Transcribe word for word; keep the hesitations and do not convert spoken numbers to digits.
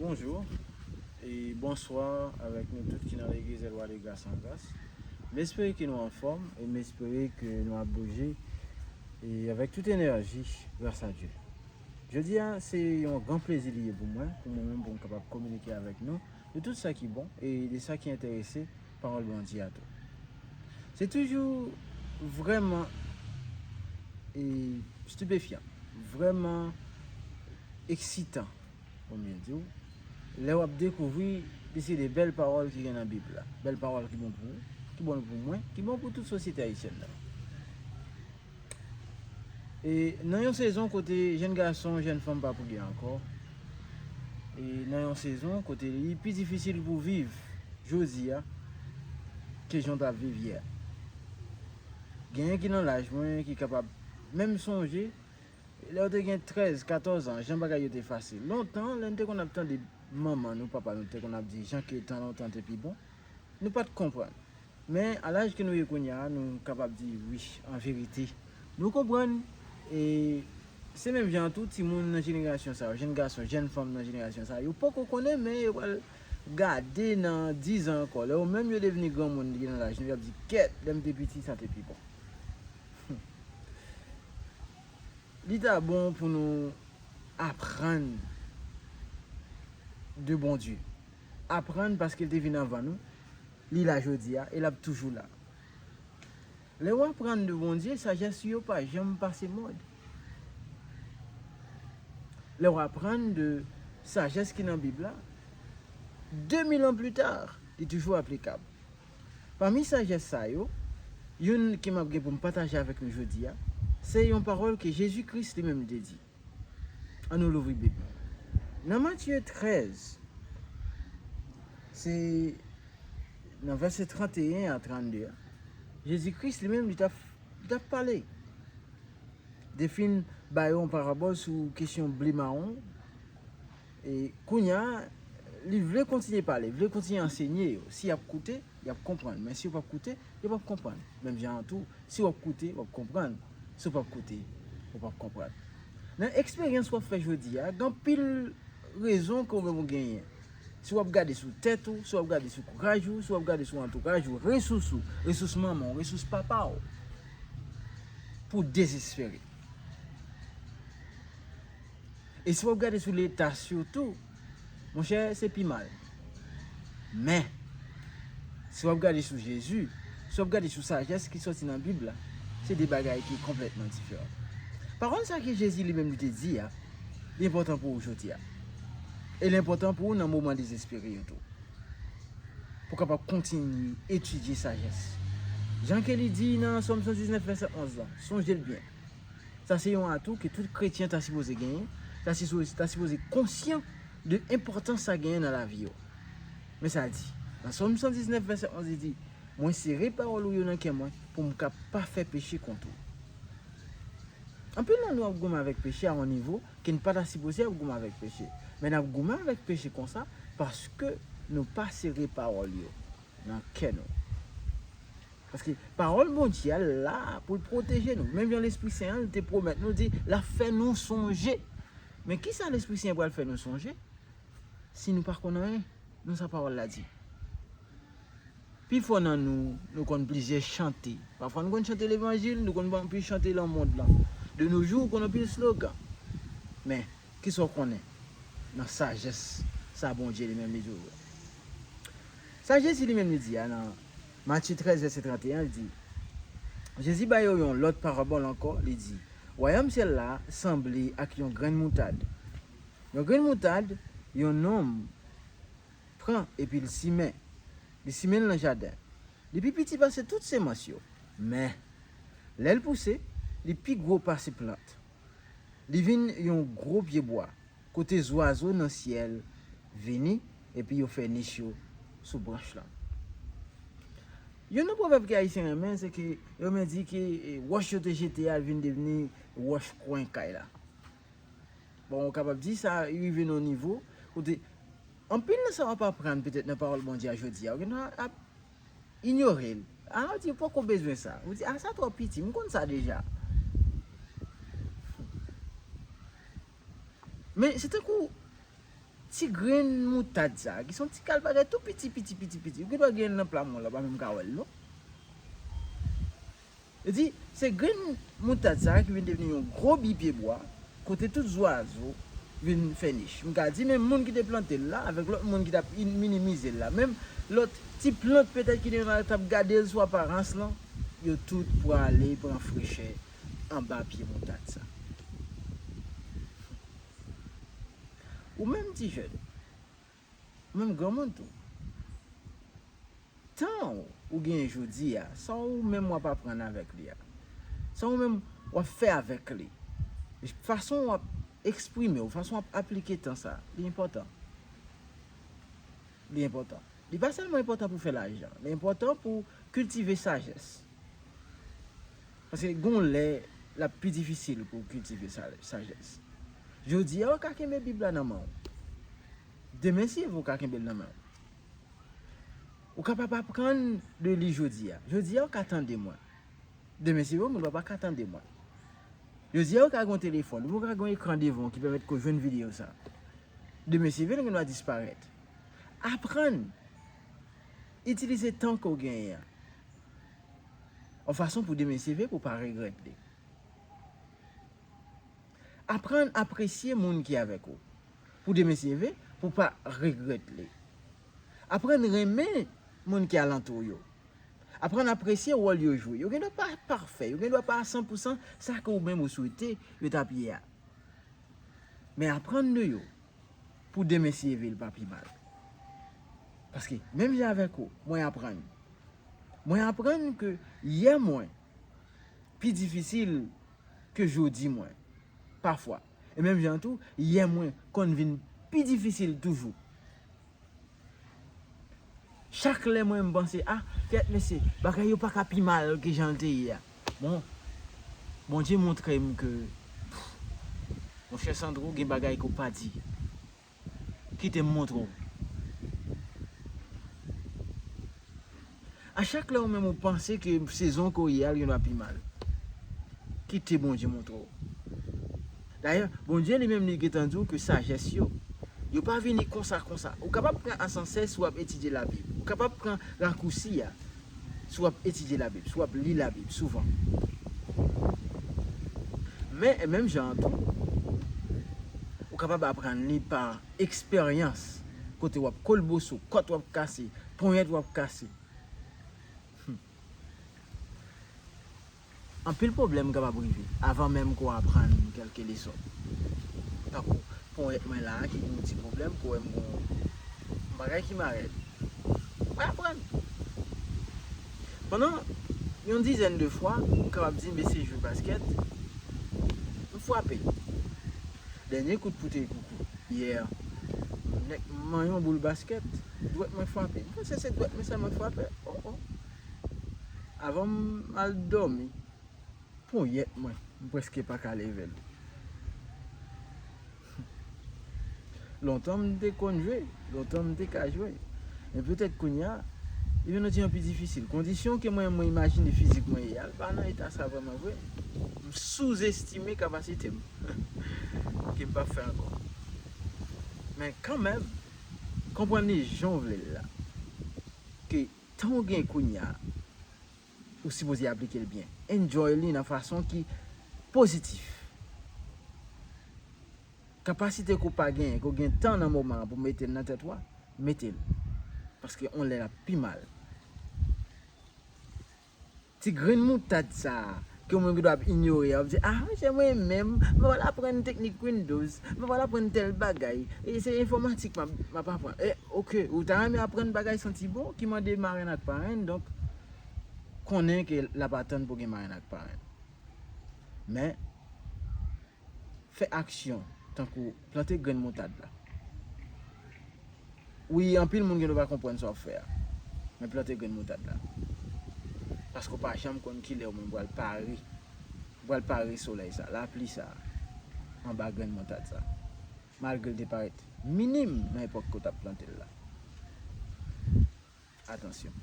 Bonjou e bonswa avèk nou tout ki nan legliz El Roi de Grâce en Grâce. M espere ke nou anfòm e m espere ke nou ap bouje e avèk tout enèji, gras a Dye. Jodi a, se yon gran plezi li ye pou mwen, pou mwen menm, pou m kapab kominike avèk nou de tout sa ki bon e de sa ki enterese pawòl Bondye a tou. Se toujou vrèman e stipefyan, vrèman eksitan, pou m byen di w, lè w ap dekouvri de se de bèl pawòl ki gen nan Bib la, bèl pawòl ki bon pou ou, ki bon pou mwen, ki bon pou tout sosyete ayisyèn nan. E nan yon sezon kote jèn gason, jèn fanm pa priye ankò, e nan yon sezon kote li pi difisil pou viv jodi a ke jan w t ap viv yè. Genyen ki nan laj mwen ki kapab menm sonje lè yo te gen trèz, katòz an, jan bagay yo te fasil. Lontan, lè n te konn ap tande manman nou, papa nou te konn ap di jan ke tan lontan te pi bon, nou pa t konprann. Men, a laj ke nou ye kounye a, nou kapab di wi, an verite. Nou konprann, e se menm jan an tou, timoun nan jenerasyon sa yo, jèn gason, jèn fanm nan jenerasyon sa yo, poko konnen, men yo pral gade nan diz an ankò. Lè yo menm yo devni granmoun ki nan laj nou, y ap di, kèt, lè m te piti, sa te pi bon. Li ta bon pou nou aprann de Bondye. Aprann paske l te vin anvan nou, li la jodi a e l ap toujou la. Lè w aprann de Bondye, sajès li yo pa janm pase mòd. Lè w aprann de sajès ki nan Bib la, de mil an pli ta, li toujou aplikab. Pami sajès sa yo, youn ke m ap gen pou m pataje avèk nou jodi a, se yon pawòl ke Jezi Kris li menm te di. An nou louvri Bib nou. Nan Matye trèz, se nan vèsè tranteyen a trannde a, Jezi Kris li menm li t ap, li t ap pale. Te fin ba yo yon parabòl sou kesyon ble mawon. E kounye a, li vle kontinye pale, vle kontinye ansenye yo. Si y ap koute, y ap konprann. Men si yo p ap koute, yo p ap konprann. Menm jan an tou, si w ap koute, w ap konprann. Si w p ap koute, ou p ap konprann. Nan eksperyans w ap fè jodi a, gen anpil rezon ke w gen pou genyen. Si w ap gade sou tèt ou, si w ap gade sou kouraj ou, si w ap gade sou antouraj ou, resous ou, resous manman w, resous papa w, pou w dezespere. E si w ap gade sou leta sitou, monchè, se pi mal. Men, si w ap gade sou Jezi, si w ap gade sou sajès ki sòti nan Bib la, se de bagay ki konplètman diferan. Pawòl sa ke Jezi li menm li te di a, li enpòtan pou ou jodi a. E li enpòtan pou ou nan moman dezespere yo tou. Pou w kapab kontinye etidye sajès. Jan ke li di nan Sòm san diznèf, vèsè onz la, sonje l byen. Sa se yon atou ke tout kretyen ta sipoze genyen, ta sipoze, ta sipoze konsyan de enpòtans sa genyen nan lavi yo. Men sa di, nan Sòm san diznèf, vèsè onz, li di, mwen sere pawòl ou yo nan kè mwen pou m ka pa fè peche kont ou. Anpil nan nou ap goumen avèk peche a yon nivo ke n pa ta sipoze ap goumen avèk peche. Men n ap goumen avèk peche konsa paske nou pa sere pawòl yo nan kè nou. Paske pawòl Bondye a la pou l pwoteje nou. Menm jan Lespri Sen an, li te pwomèt nou, di, l ap fè nou sonje. Men kisa Lespri Sen an pral fè nou sonje si nou pa konn anyen nan sa pawòl la di? Pifò nan nou, nou konn plizyè chante. Pafwa nou konn chante levanjil, nou konn anpil chante lan mond lan. De nos jours, ou konn anpil slogan. Men, kisa w konnen nan sajès sa Bondye li menm li di w yo? Sa Jezi li menm li di a nan Matye trèz, vèsè tranteyen, li di, Jezi ba yo yon lòt parabòl ankò, li di, wayòm syèl la sanble ak yon grenn moutad. Yon grenn moutad, yon nonm pran epi l simen. Li simen l nan jaden. Li pi piti pase tout semans yo. Men, lè l pouse, li pi gwo pase plant. Li vin yon gwo pyebwa, kote zwazo nan syèl vini epi yo fè nich yo sou branch lan. Youn nan pwovèb ke Ayisyen renmen, se ke yo renmen di ke, e, wòch yo te jete a vin devni wòch kwen kay la. Bon, ou kapab di sa rive nan yon nivo kote anpil nan sa w ap aprann petèt nan pawòl Bondye a jodi a, ou gentan ap inyore l. A, ou di, ou poko bezwen sa. Ou di, a, sa twò piti, m konn sa deja. Men, se tankou Ti grenn moutad sa a, ki se yon ti kal bagay tou piti, piti, piti, piti. Ou gendwa gen l nan pla men w la, ou pa menm ka wè l, non. Yo di, se grenn moutad sa a ki vin devni yon gwo bi pyebwa, kote tout zwazo vin fè nich. M ka di, menm moun ki te plante l la, avèk lòt moun ki t ap in-, minimize l la, menm lòt ti plant petèt ki te t ap gade l sou aparans lan, yo tout prale pran frechè anba pye moutad sa. Ou menm ti jèn, ou menm granmoun tou. Tan ou genyen jodi a, sa ou menm w ap aprann avèk li a, sa ou menm w ap fè avèk li, fason w ap eksprime w, fason w ap aplike tan sa, li enpòtan. Li enpòtan. Li pa sèlman enpòtan pou fè lajan, li enpòtan pou kiltive sajès. Paske gon lè, l ap pi difisil pou w kiltive sa-, sajès. Jodi a, ou ka kenbe Bib la nan men w. Demen, si ou ka kenbe l nan men w. Ou kapab aprann de li jodi a. Jodi a, ou ka tande mwen. Demen, si ou moun pa ka tande mwen. Jodi a, ou ka gen yon telefòn, ou ka gen yon ekran devan w ki pèmèt ke w jwenn videyo sa. Demen, si ou gendwa disparèt. Aprann. Itilize tan ke w genyen an. Yon fason pou demen si ou vle pou w pa regrèt li. Aprann apresye moun ki avèk ou. Pou demen si ou vle pou w pa regrèt li. Aprann renmen moun ki alantou w yo. Aprann apresye wòl yo jwe. Yo gendwa pa pafè, yo gendwa pa a san pou san sa ke ou menm ou swete yo t ap ye a. Men aprann de yo pou demen si ou vle l pa pi mal. Paske, menm jan avèk ou, mwen aprann. Mwen aprann ke yè mwen pi difisil ke jodi mwen, pafwa. E menm jan tou, yè mwen konn vin pi difisil toujou. Chak lè mwen m panse, a, kèt mesye, bagay yo pa ka pi mal ke jan l te ye a. Bon, Bondye montre m ke, monchè Sandro, gen bagay ke w pa di. Kite m montre w. A chak lè ou menm ou panse ke sezon ke w ye a, l gendwa pi mal. Kite Bondye montre w. Dayè, Bondye li menm li gentan di w ke sajès yo, yo pa vini konsa, konsa. Ou kapab pran asansè si w ap etidye Labib. Ou kapab pran rakousi a si w ap etidye Labib, si w ap li Labib souvan. Men, e menm jan an tou, ou kapab aprann li pa eksperyans, kote w ap kolboso, kòt w ap kase, ponyèt w ap kase. Hmm. Anpil pwoblèm kapab rive avan menm ke w aprann kèlke leson. Tankou ponyèt mwen la a ki gen yon ti pwoblèm, ke w wè m gen yon bagay ki mare l. Mwen aprann. Pandan yon dizèn de fwa, m kapab di, mesye jwe baskèt, m frape. Dènye kout pou te koukou. Yè, nèk manyen yon boul baskèt, dwèt mwen frape. M panse se dwèt mwen sèlman k frape. O, o. Avan m al dòmi, ponyèt mwen, m prèske pa ka leve l. Lontan m te konn jwe, lontan m te ka jwe. Men petèt kounye a, li vin yon ti jan pi difisil. Kondisyon ke mwen, mwen imajine fizik mwen ye a, l pa nan eta sa vrèman vre. M souzestime kapasite m. Ke m p ap fè ankò. Men kanmenm, konprann li jan w vle l la. Ke tan w gen kounye a, ou sipoze aplike l byen. Enjoy li nan fason ki pozitif. Kapasite ke w pa genyen, ke w gen tan nan moman an pou mete l nan tèt ou a, mete l. Paske yon lè l ap pi mal. Ti grenn moutad sa a, ke w menm ki dwe ap inyore a, w ap di, a, monchè, mwen menm, mwen pral aprann teknik Windows, mwen pral aprann tèl bagay, e se enfòmatik m ap, m ap aprann. E, oke, ou ta renmen aprann bagay santi bon, ki mande marenn ak parenn, donk, konnen ke l ap atann pou gen marenn ak parenn. Men, fè aksyon, tankou plante grenn moutad la. Wi, anpil moun gendwa pa konprann sa w ap fè a. Men plante grenn moutad la. Paske w pa janm konn kilè ou menm pral pare. Ou pral pare solèy sa, lapli sa, anba grenn moutad sa. Malgre l te parèt minim nan epòk ke w t ap plante l la. Atansyon.